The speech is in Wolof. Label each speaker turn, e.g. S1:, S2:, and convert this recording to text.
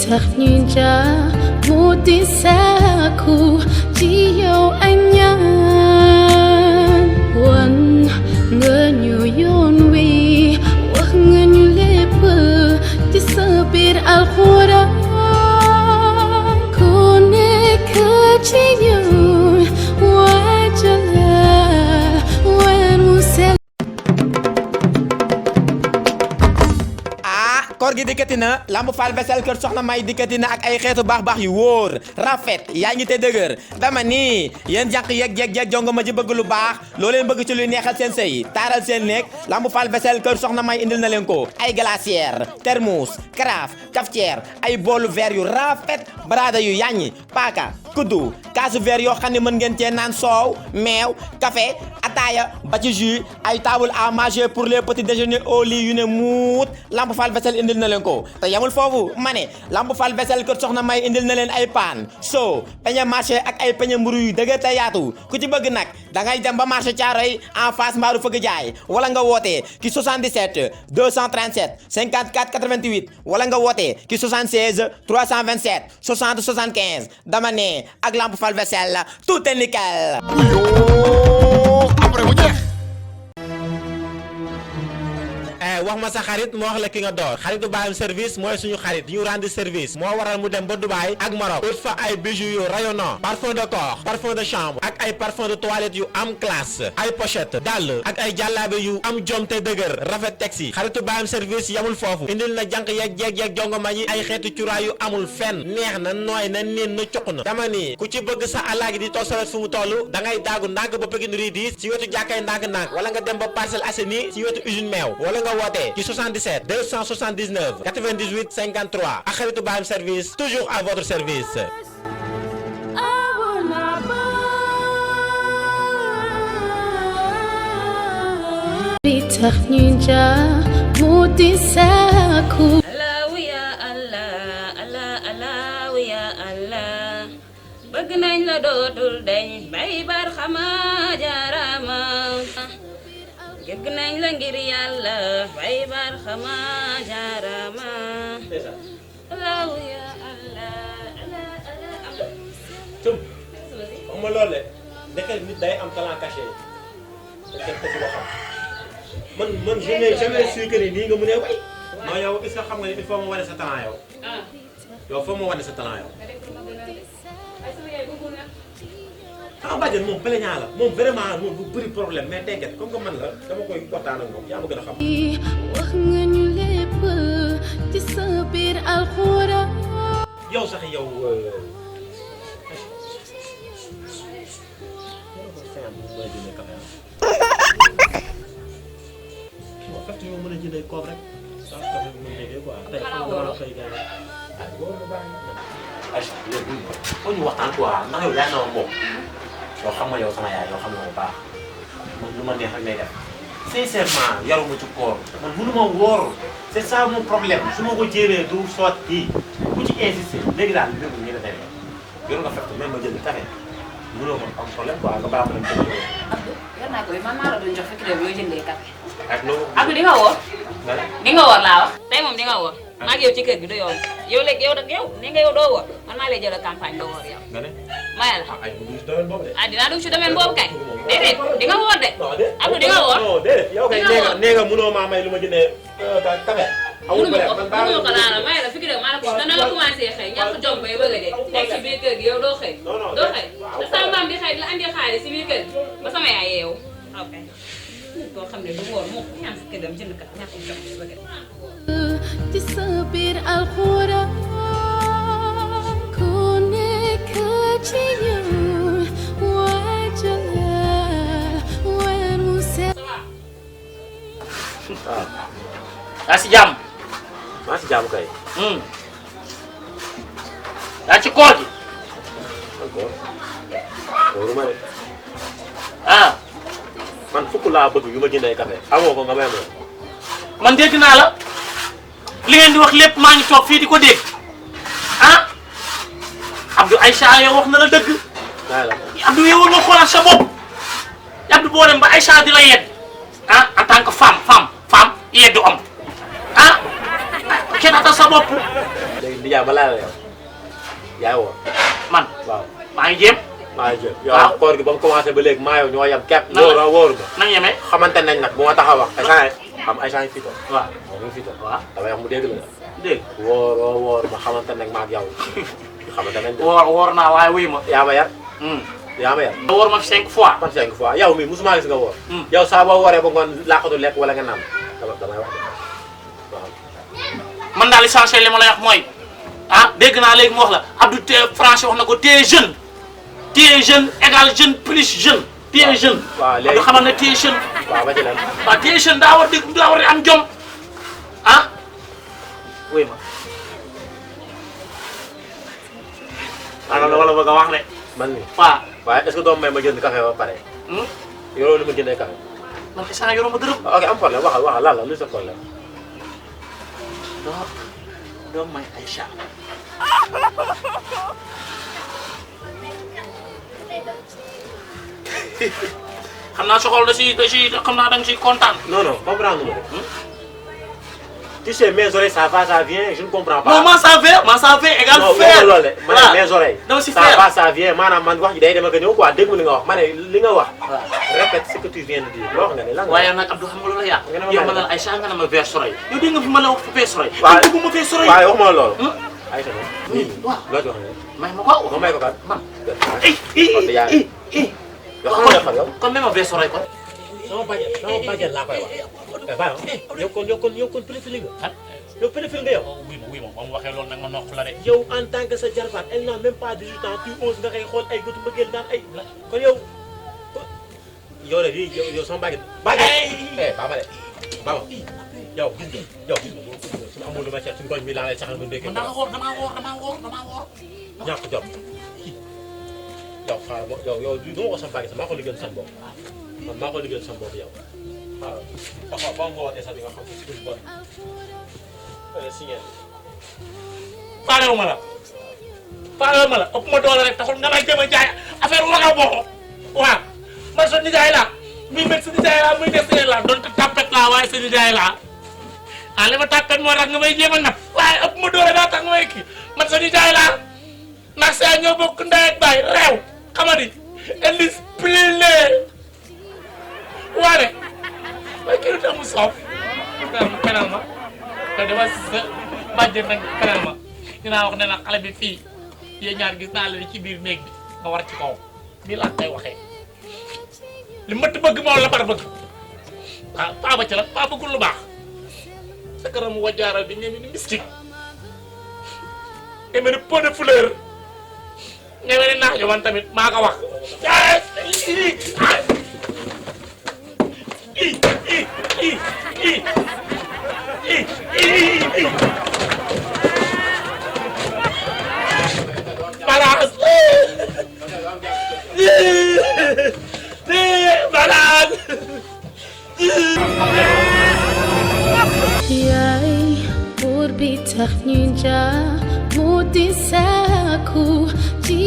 S1: tax ñuy jaar moo di sàkku ci yow ay ñaan wan nga ñu yoon wi wax nga ñu lépp ci sa biir alxuraan ku nekk ci ñun waajalal weer wu sell.
S2: koor gi dikkati na Lamp Fall Vaisselle kër soxna May dikkati na ak ay xeetu baax yu wóor rafet yaa ngi te dëgër dama ni yéen jànq yeeg jongo ma ji bëgg lu baax loo leen bëgg ci luy neexal seen sëy taaral seen néeg Lamp Fall Vaisselle kër soxna May indil na leen ko ay glacière thermos carafe cafetière ay boolu verre yu rafet barada yu yàññi paaka kuddu kaasu verre yoo xam ne mën ngeen cee naan soow meew café ataaya ba ci jus ay table à manger pour les petits déjeuners au lit yu ne muut Lamp Fall Vaisselle indil na leen ko te yamul foofu ma ne Lamp Fall Vaisselle kër soxna May indil na leen ay paan so peñe marché ak ay peñe mburu yu dëgër te yaatu ku ci bëgg nag da ngay dem ba marché Thiaroye en face mbaaru fëgg jaay wala nga wootee ki 77 237 54 88 wala nga wootee ki 76 327 60 75 dama ne ak Lamp Fall Vaisselle tout est nickel. wax ma sa xarit moo wax la ki nga door xaritu bàyyam service mooy suñu xarit ñu rendre service moo waral mu dem ba Dubaï ak Maroc ut fa ay bijoux yu rayonnant parfum de corps parfum de chambre ak ay parfum de toilette yu am classe ay pochette dàll ak ay jàllaabe yu am jom te dëgër rafet taxi xaritu bàyyam service yamul foofu indil na jànq yeeg jongoma yi ay xeetu cuuraay yu amul fenn neex na nooy na niin na cuq na dama ni ku ci bëgg sa alaagi di toog sawet fu mu toll da ngay daagu ndànk ba Pikine Rue 10 ci wetu jàkkay ndànk-ndànk wala nga dem ba Parcelles Assainies ci wetu usine meew wala nga woote ci 77 279 98 53 ak xaritu baayam service toujours à votre service.
S1: li tax ñuy jaar moo di sàkku.
S3: Allahu ya Allah Allah Allahu ya Allah bëgg nañ la dootul dañ bay bar xama jaarama bëgg nañ la ngir yàlla bay bar xama jaarama Allahu ya Allah Allah Allah
S2: cum xam nga loolu ndeke nit day am talent caché kenn ko xam man je n'ai jamais su que nii nga mënee way non yow est-ce que xam nga ni il faut ma wane sa talent yow yow faut ma wane sa talent yow ah bàjjen moom plaignant la moom vraiment moom bu bëri problème mais t'inquiète comme que man la dama koy waxtaan ak moom yaa ma gën a xam.
S1: wax nga ñu lépp ci sa biir alxuraan.
S2: yow sax yow. fekk yow mën a jëndee koob rek saa su ko mën a déggee quoi. tey xam nga xëy na ah boo ma bàyyi. aywa léegi foo ñu waxtaan quoi ndax yow yaay sama mbokk yow xam nga yow sama yaay yow xam nga bu baax man lu ma neex rek lay def sincèrement yaruma ci koor man mënu ma wóor c'est ça mon problème su ma ko jéemee du sotti ku ci insister léegi daal mbir mi ñu ne tey yor nga fekk même ma jënd café mënoo ko am problème quoi nga baax ma dem jënd ko.
S3: Abdou yor naa ko man maa la doon jox fekk dem yoo jëndee café.
S2: ak loolu.
S3: Abdou di nga woor. di nga woor laa wax. tey moom di nga woor. maa ngi yow ci kër gi du yow yow léegi yow nag yow ni nga yow doo woor man maa lay jël campagne doo woor yow.
S2: nga ne.
S3: mayal
S2: ay bu dul domaine boobu de.
S3: ah dinaa dugg ci domaine boobu kay. déedéet di nga woor de. Abdou di nga woor.
S2: non déedéet yow kay nee nga mënoo maa may lu ma jëndee café. amul bële man baax
S3: mënuma ko laala may la fi ki dem maa la ko dana la commencé xëy ñàkk jom bay bëgg a dee nekk ci biir kër gi yow doo xëy doo xëy te sama maam di xëy di la andi xaalis si biir kër gi ba sama yaay yeewu ok koo xam ne du woor moom ñaan si kër dem jënd kat ñàkk jom bay bëgg a dee
S1: ci sa biir alxuraan ku nekk ci ñun waajalal weer wu sell.
S4: yaa si jàmm.
S2: maa si jaamu kay.
S4: yaa ci koor gi.
S2: encore wóoruma de.
S4: ah.
S2: man fukk laa bëgg yu ma jëndee café amoo ko nga may ma.
S4: man dégg naa la li ngeen di wax lépp maa ngi toog fii di ko dégg ah Abdou Aïcha yow wax na la dëgg. Abdou yow war nga xoolaat sa bopp Abdou boo dem ba Aïcha di la yedd ah en tant que femme yeddu am ah kenn atal sa bopp.
S2: léegi
S5: di jaay ma laaj la yow yaay woor
S4: man
S5: waaw
S4: maa ngi jéem
S5: maa ngi jël
S4: waaw.
S5: yow koor gi ba mu commencé ba léegi maa yow ñoo yem képp
S4: Nan la-
S5: wóor wóor ma
S4: nañ yemee
S5: xamante nañ nag bu ma tax a wax ay xam ay yi fii toog
S4: waaw
S5: moom mi ngi fii toog
S4: waaw
S5: damay wax mu dégg la
S4: dégg
S5: wóor ma xamante nañ ma ak yow xamante nañ
S4: woor naa waaye wuyu ma
S5: yaa ma yar yaa ma yar
S4: woor ma fi 5 fois
S5: man 5 fois yow mii musuma gis nga woor
S4: Hmm.
S5: yow saa boo wooree ba ngoon laqatu lekk wala nga naan damay wax de waaw
S4: man daal essentiel li ma lay wax mooy ah dégg naa léegi mu wax la Abdou te français wax na ko t'es jeune égal jeune plus jeune t'es jeune
S5: waaw léegi
S4: Abdou xamal ne t'es jeune
S5: waaw ba ci lan
S4: waaw t'es jeune daa war di am jom ah wuy ma wala bëgg a wax de
S5: man nii
S4: waaw
S5: waaye est-ce que doo may ma jënd café ba pare yoroo lu ma jëndee café
S4: man instant yoroo ma dërëm
S5: ok am problème waxal lan la lu sa problème
S4: doo may Aïcha xam naa soxol da si xam naa da nga si kontaan.
S5: non non comprendre nga de. tu sais mes oreilles ça va ça vient je ne comprends pas.
S4: non ma ça fait égal faire.
S5: non loolu de ma ne mes oreilles.
S4: dama si
S5: ça
S4: faire
S5: va ça vient maanaam man wax ji day dem ak a ñëw quoi dégg nga li nga wax ma ne li nga wax. répète ce que tu viens de dire loo xam nga ne lan nga.
S4: waaye nag Abdou xam nga lu la yàq.
S5: nga ne ma
S4: yow ma
S5: bàyyi
S4: naan Aïcha nga ne ma vers soreil. yow dégg nga fi ma la wax fi vers soreil.
S5: waaye
S4: bëggu ma vers soreil.
S5: waaye waxuma loolu. Aïcha moom.
S4: waaw
S5: loo ci wax ne.
S4: may ma ko.
S5: ma may ko kan.
S4: man. kon même ma vers soreil kon.
S5: sama bàjjen laa koy wax. yow kon pédophile nga. yow pédophile nga yow.
S4: oui ma ba mu waxee loolu nag ma noq la de.
S5: yow en tant que sa jarbaat elle n'a même pas 18 ans tu oses nga koy xool ay gëtu mbëggeel naan ay kon yow. yow de yow sama bàjjen. baba de baba yow gis nga yow suñu amul lu ma seet suñu koñ bi laa lay saxal bu ndékkee.
S4: damaa woor.
S5: ñàkk jom yow xaaral ma yow du ma ko sama bàjjen sax maa ko liggéeyal sama bopp man maa ko liggéeyal sama bopp yow waaw taxaw ba nga wootee sax di nga xam si suñu bon signé.
S4: faalewu ma la ëpp ma doole rek taxul nga may jëm a jaay affaire wala boo waaw man sa nijaay laa muy met sa nijaay laa muy des laa donte tapet laa waaye sa nijaay laa ah li ma tapet moo tax nga may jéem a napp waaye ëpp ma doole daa tax nga may kii man sa nijaay laa ndax saa ñoo bokk ndey ak baay réew xamadi indiscipliné waane waaye kii lu tax mu soof kanam ma te dama sa bàjjen nag kanam ma dinaa wax ne nag xale bi fii yéen ñaar gis naa leen ci biir néeg bi nga war ci kaw nii laa koy waxee li mëtt bëgg moom la bar bëgg waaw paa ba ci la paa bëggul lu baax sa karamu wajaaral bi ngeen ni mystique nga mel ni pot de fleur nga mel ni naax yo man tamit maa ko wax balance balance
S1: yaay buur bi tax ñu jaamu di sàkku ci